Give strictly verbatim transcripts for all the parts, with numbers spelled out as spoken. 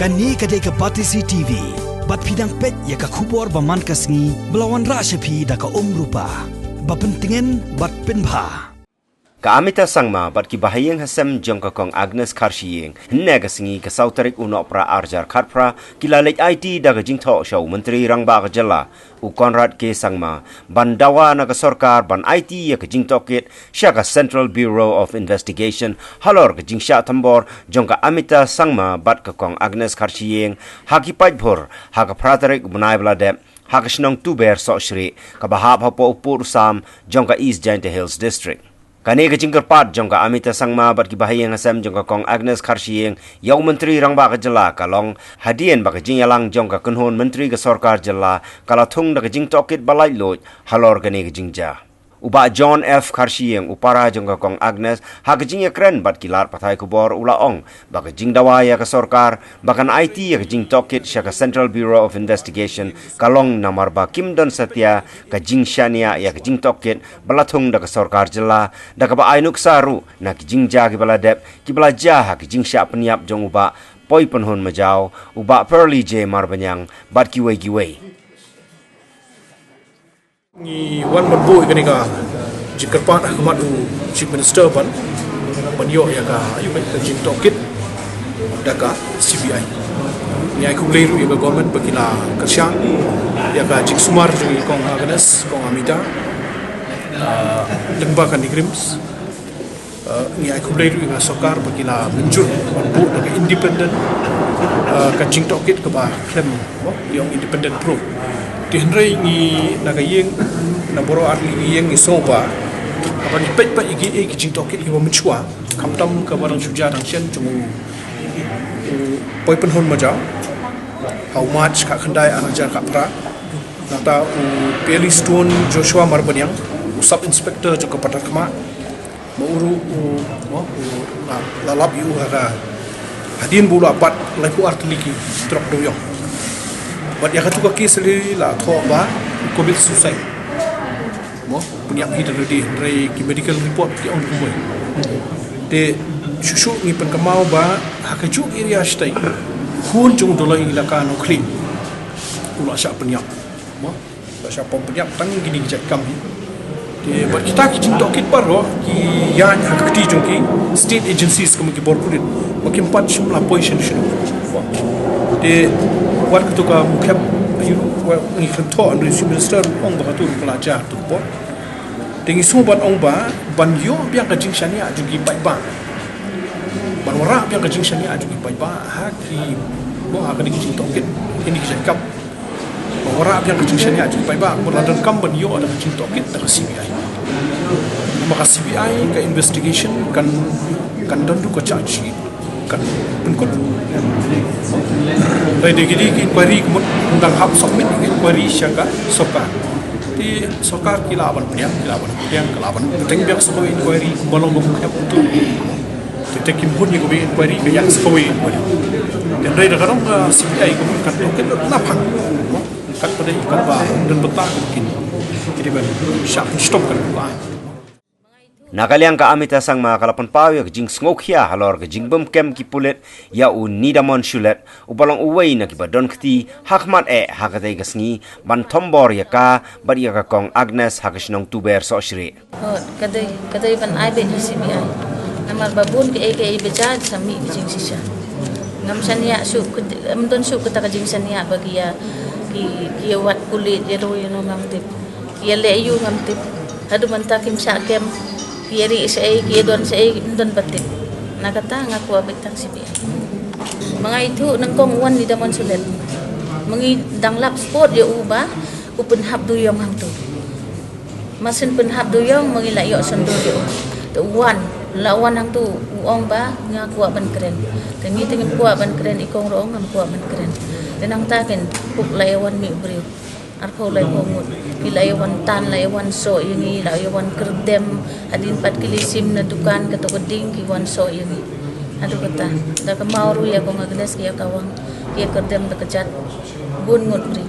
Kane ka dei ka Batesi T V. Bad phi dang peit ïa ka khubor ba man ka sngi, ba la wanrah sha phi da ka Umrupa. Ba pyntngen bad pynbha. Ka Amita Sangma bad ki bahaïing hasem jong ka Kong Agnes Kharshiing, hynne ka sngi ka saw tarik u Nohprah arhajar khatphra, ki la leit aiti da ka jingthoh sha u Myntri Rangbah ka jylla, u Conrad K Sangma, ban dawa na ka sorkar ban aiti ïa ka jingtohkit sha ka Central Bureau of Investigation halor ka jingshah thombor jong ka Amita Sangma bad ka Kong Agnes Kharshiing, ha ki paidbah, ha ka phra tarik u bnai ba la dep, ha ka shnong Tuber Sohshrieh, kaba hap hapoh u pud u sam jong ka East Jaintia Hills District. Kane ka jingkyrpad jong ka Amita Sangma bad ki bahaïing hasem jong ka Kong Agnes Kharshiing ïa u Myntri Rangbah ka jylla ka long hadien ba ka jingïalang jong ka kynhun myntri ka sorkar jylla ka la thung da ka jingtohkit ba laitluid halor kane ka jingjia. U Bah John F Kharshiing, u para jong ka Kong Agnes, ha ka jingïakren bad ki lad pathai khubor u la ong ba ka jingdawa ïa ka sorkar ba kan aiti ïa ka jingtohkit sha ka Central Bureau of Investigation ka long namar ba kim don satia ka jingshaniah ïa ka jingtohkit ba la thung da ka sorkar jylla, da kaba ai nuksa ruh na ki jingjia kiba la dep, kiba la jia ha ki jingshah pynïap jong u Bah Poipynhun Majaw, u Bah Pearly J Marbaniang bad kiwei kiwei. Ngi wan ban buh ïa kane ka jingkyrpad ha khmat u Chief Minister ban, ban ïoh ïa ka, ïa ka jingtohkit da ka C B I. Ngi ai khublei ruh ïa ka government ba ki la kyrshan ïa ka jingsumar jong i Kong Agnes, Kong Amita, ah, lyngba ka NEIGRIHMS. Uh, ngi ai khublei ruh ïa ka sorkar ba ki la mynjur ban buh da ka independent, uh, ka jingtohkit kaba khlem, mo, ïa ong independent probe. Te hynrei ngi na ka ïing, na baroh artylli ki ïing ngi sngew ba haba ngi peit pat ïa ki, ïa ki jingtohkit kiba mynshuwa, khamtam kaba dang shu jia dang shen jong u, u Poipynhun Majaw ha u March khatkhyndai arhajar khatphra. Nangta u Pearly Stone Joshua Marbaniang, u Sub Inspector jong ka Patharkhmah, ma u ruh u, mo, u la, la lap ïa u ha ka, hadien ba u la bat laiphew artylli ki trok dewïong. Bad ïa katu ka case la thoh ba u commit suicide. Mo, pynïap hi da lade, hynrei ki medical report ki ong kumwei. Te shuh shuh ngi pynkynmaw ba ha kajuh ka area shatei, khun jong u Dolloi Elaka Nongkhlieh u la shah pynïap. Mo, la shah pom pynïap tang kine ki jait kam hi. Te bad kita ki jingtohkit baroh ki ïaid ha ka kti jong ki state agencies kum ki bor pulit, ba kim pat shym la poi shano shano. Te wat kato ka mukhem, ïa u, wat ngi khlem thoh, hynrei u Chief Minister u ong ba kato ruh ka la jia kato ka por. Te ngi sngew ban ong ba ban ïoh biang ka jingshaniah jong ki paidbah, ban wanrah biang ka jingshaniah jong ki paidbah ha ki, mo, ha kine ki jingtohkit, kine ki jait kam. Ba wanrah biang ka jingshaniah jong ki paidbah, ba la donkam ban ïoh da ka jingtohkit da ka C B I. Namar ka C B I ka investigation kan, kan don ruh ka charge sheet, kan pynkut. Hynrei da kine ki inquiry ka mut dang hap submit ka inquiry sha ka sorkar. Te sorkar ki lah ban pdiang, ki lah ban pdiang, ki lah ban pdiang biang sa kawei inquiry, kumba long ba mukhem. Te, te kim hun ïa kawei inquiry, ka ïa sa kawei inquiry. Hynrei da ka dong ka C B I ka mut kan tohkit na pang. Kat pat dei kat ba don bynta kin, ki dei ban shah pynshitom kan ba. Na ka liang ka Amita Sangma ka la pynpaw ïa ka jingsngewkhia halor ka jingbymkem ki pulit ïa u Nidamon Shulet, uba long uwei na kiba don kti ha khmat eh ha katei ka sngi ban thombor ïa ka bad ïa ka Kong Agnes ha ka shnong Tuber Sohshrieh. Oh, ka dei, ka dei ban ai beit ha C B I. Namar ba bun kaei kaei ba jia sa mih ka jingshisha. Ngam shaniah shuh, ym don shuh kata ka jingshaniah ba ki ïa, ki, ki ïa wad pulit ïa no ïa no ngam tip. Ki ïa leh aïu ngam tip. Haduh mynta kim shah kem. Ki ïa rieh shaei, ki ïa don shaei, ym don ba tip. Na kata nga kwah beit tang C B I. Ma nga ithuh nyngkong u wan Nidamon Shulet. Ma ngi dang lap spot ïa u ba u pynhap dewïong hangto. Ma shen pynhap dewïong ma ngi la ïoh shen dewïong. Te u wan, la wan hangto u ong ba nga kwah ban kren. Te ngi te ngim kwah ban kren, i kong ruh ong ngam kwah ban kren. Te nangta ken puk la ïa wan mih u briew. Arphew laiphew ngut. Ki la ïa wan tan, la ïa wan soh ïa ngi, la ïa wan kyrdem. Hadien pat ki la shim na dukan kato ka ding ki wan soh ïa ngi. Haduh kata. Da ka maw ruh ïa kong Agnes ki ïa kawang. Ki ïa kyrdem da ka jat. Bun ngut briew.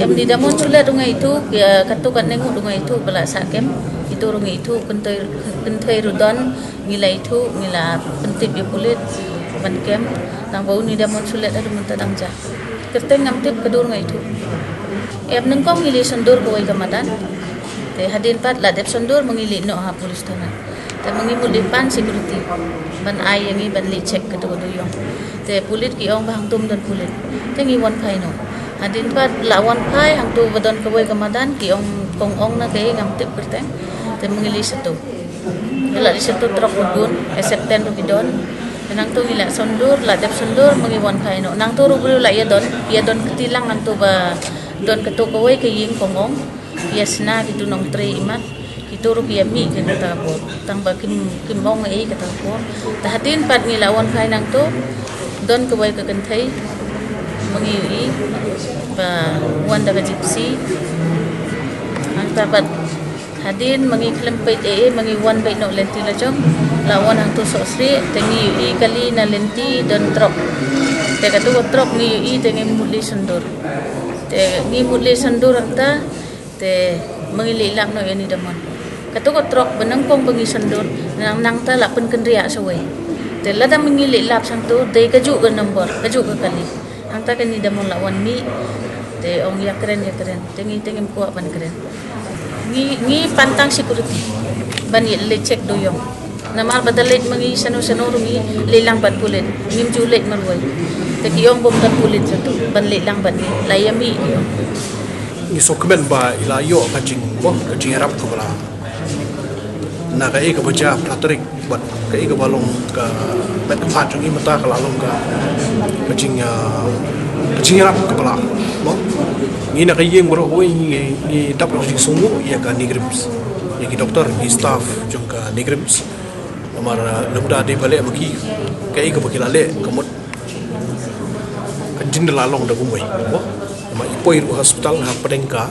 Em, Nidamon Shulet ruh nga ithuh, ïa, kato katne ngut ruh nga ithuh ba la sah kem, ito ruh nga ithuh, kynthei, kynthei ruh don, ngi la ithuh, ngi la pyntip ïa pulit. Ban kem, tang ba u Nidamon shu leit haduh mynta dang jia. Kyrteng ngam tip, ka dur nga ithuh. Em, nyngkong ngi leit shon dur kawei ka madan. Te hadien pat la dep shon dur ma ngi leit noh ha police thana. Te ma ngi mut leit pan security ban ai ïa ngi ban leit check kato ka duyong. Te pulit ki ong ba hangtum don pulit. Te ngi wan phai noh. Hadien pat la wan phai hangto ba don kawei ka madan, ki ong, kong ong na kaei ngam tip kyrteng. Te ma ngi leit shato. Ngi la leit shato, trok bun, except ten ruh ki don. Te nangto ngi la shon dur, la dep shon dur ma ngi wan phai noh. Nangto ruh briew la ïa don, ïa don kti lang nangto ba don kato kawei ka ïing, kong ong. Ïa sna kitu nongtrei imat. Kitu ruh ki ïa mih kata ka por. Tang ba kim, kim ong ei kata ka por. Te hadien pat ngi la wan phai nangto, don kawei ka kynthei ma ngi ïohi ba wan da ka gypsy. Hangta pat hadien ma ngi khlem peit ei ei, ma ngi wan beit noh lynti la jong. La wan hangto Sohsrieh, te ngi ïohi kali na lynti don trok. Te katu ka trok ngi ïohi, te ngi mut leit shon dur. Te ngi mut leit shon dur hangta. Te ma ngi leit lap noh ïa u Nidamon. Kato ka trok ba nyngkong ba ngi shon dur, nang, nangta la pynkynriah shawei. Te lada ma ngi leit lap shangto, dei kajuh ka nombor, kajuh ka kali. Hangta ka u Nidamon la wan mih. Te ong ïa kren, ïa kren. Te ngi, te ngim kwah ban kren. Ngi, ngi pan tang security ban ïa leit check duyong. Namar ba da leit ma ngi shano shano ruh ngi leit lang bad pulit. Ngim ju leit marwei. Te ki ong bym don pulit shato ban leit lang bad ngi. La ïa mih ki ong. Ngi sngewkmen ba i la ïoh ka jing, mo, ka jingïarap kaba la, na kaei kaba jia phra tarik bad kaei kaba long ka met ka phad jong i mynta ka la long ka, ka jing, ah, ka jingïarap kaba la, mo. Ngi na ka ïing baroh kawei ngi, ngi dap ka jingsngewnguh ïa ka NEIGRIHMS, ïa ki doktor, ki staff jong ka NEIGRIHMS. Namar, ah, lymda dei ba leh ma ki kaei kaba ki la leh, ka mut ka jingdon la long da kumwei, mo. Namar i poi ruh hospital hapdeng ka,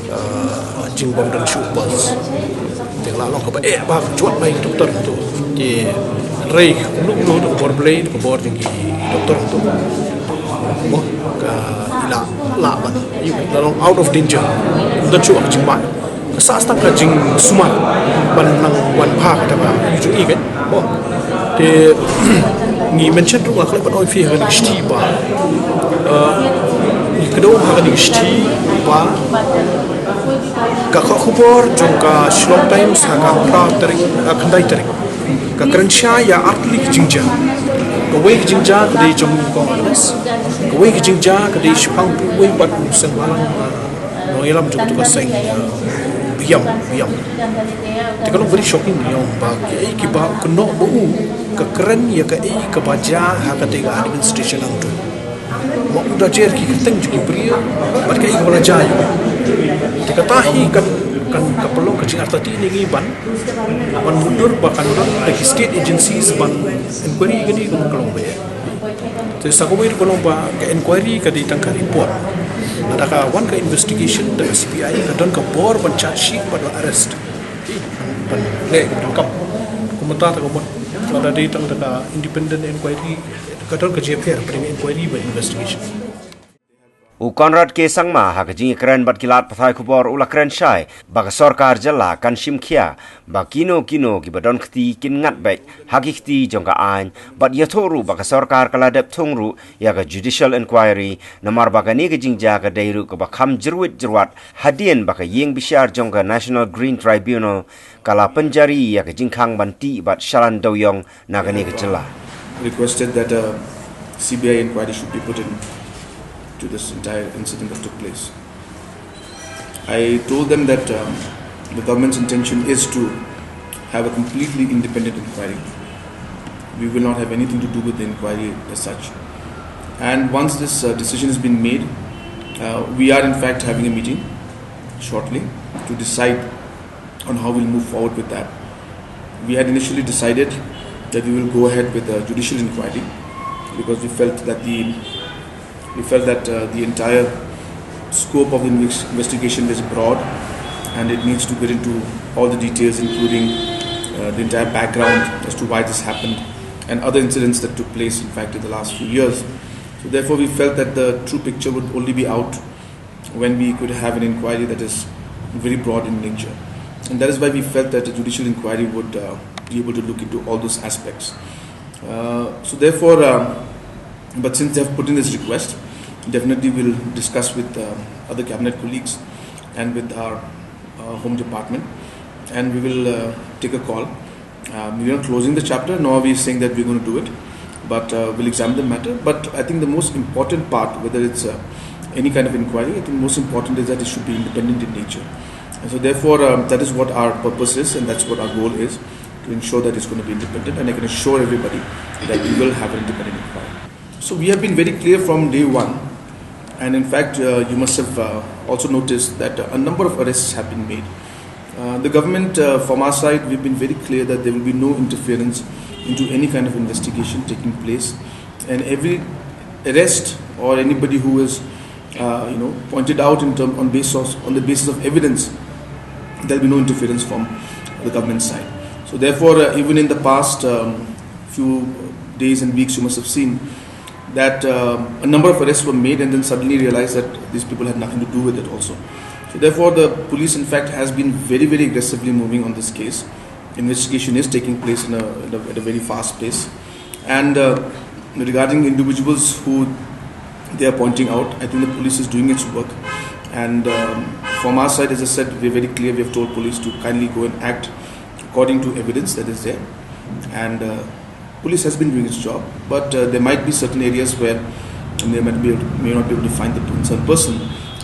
ah, jingbym don shuh pulse. Te la long kaba eh ba jwat bai doktor tu. Te rei kumno kumno da ka bor Blei, da ka bor jong ki doktor tu, mo, ka i la, la ban, i la long out of danger. Ym don shuh ka jingmai. Ka sah tang ka jingsumar ban nang wan bha kata ka ïing jong i, kan. Mo. Te ngi mention ruh, nga khlem pat ong ïa phi ha kane ka shithi ba, eh, ngi kdew ha kane ka shithi ba ka khubor jong ka Shillong Times ha ka phra tarik, ha ka khyndai tarik, ka kren shai ïa artylli ki jingjia. Kawei ka jingjia ka dei jong u Kong Agnes. Kawei ka jingjia ka dei shaphang u Wei bad u Seng Balang, uh, nongïalam jong katu ka seng, uh, Biam, Biam. Te ka long very shocking, ïa, ba kaei kaba kynnoh ba u ka kren ïa kaei kaba jia ha katei ka administration hangtu. Ma u da jer ki kyrteng jong ki briew bad kaei kaba la jia ïa u. Te kata hi kan, kan, ka pynlong ka jingartatien ïa ngi ban, ban mutdur ba kan don da ki state agencies ban inquiry ïa kane, ka long ba eh. Te sa kawei ruh ka long ba ka inquiry ka dei tang ka report. Lada ka wan ka investigation da ka C B I, ka don ka bor ban charge sheet bad ban arrest. Ban leh ka donkam. Kumta te ka mut lada dei tang da ka independent inquiry, ka don ka jingïapher hapdeng inquiry bad investigation. U Conrad K Sangma ha ka jingïakren bad ki lad pathai khubor u la kren shai ba ka sorkar jylla kan shim khia ba kino kino kiba don kti kin ngat beit ha ki kti jong ka aiñ, bad ïathuh ruh ba ka sorkar ka la dep thung ruh ïa ka judicial inquiry, namar ba kane ka jingjia ka dei ruh kaba kham jyrwit jyrwat hadien ba ka ïing bishar jong ka National Green Tribunal ka la pynjari ïa ka jingkhang ban tih bad shalan dewïong na kane ka jylla. Requested that a C B I inquiry should be put in to this entire incident that took place. I told them that, um, the government's intention is to have a completely independent inquiry. We will not have anything to do with the inquiry as such. And once this, uh, decision has been made, uh, we are in fact having a meeting shortly to decide on how we'll move forward with that. We had initially decided that we will go ahead with a judicial inquiry because we felt that the, we felt that, uh, the entire scope of the inves-, investigation is broad and it needs to get into all the details, including, uh, the entire background as to why this happened and other incidents that took place, in fact, in the last few years. So therefore, we felt that the true picture would only be out when we could have an inquiry that is very broad in nature. And that is why we felt that a judicial inquiry would, uh, be able to look into all those aspects. Uh, so therefore, um, but since they have put in this request, definitely we'll discuss with uh, other cabinet colleagues and with our uh, home department, and we will uh, take a call. Um, we're not closing the chapter, nor are we saying that we're going to do it, but uh, we'll examine the matter. But I think the most important part, whether it's uh, any kind of inquiry, I think most important is that it should be independent in nature. And so therefore, um, that is what our purpose is, and that's what our goal is, to ensure that it's going to be independent. And I can assure everybody that we will have an independent inquiry. So we have been very clear from day one. And in fact, uh, you must have uh, also noticed that a number of arrests have been made. Uh, the government, uh, from our side, we've been very clear that there will be no interference into any kind of investigation taking place. And every arrest or anybody who is, uh, you know, pointed out in term on basis on the basis of evidence, there'll be no interference from the government side. So therefore, uh, even in the past um, few days and weeks, you must have seen that um, a number of arrests were made and then suddenly realized that these people had nothing to do with it also. So therefore, the police, in fact, has been very, very aggressively moving on this case. Investigation is taking place in a, in a, at a very fast pace. And uh, regarding individuals who they are pointing out, I think the police is doing its work. And um, from our side, as I said, we're very clear. We have told police to kindly go and act according to evidence that is there. And uh, police has been doing its job, but uh, there might be certain areas where they might be able to, may not be able to find the concerned person.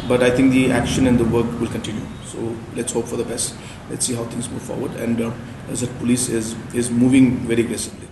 But I think the action and the work will continue. So let's hope for the best. Let's see how things move forward. And uh, as I said, police is is moving very aggressively.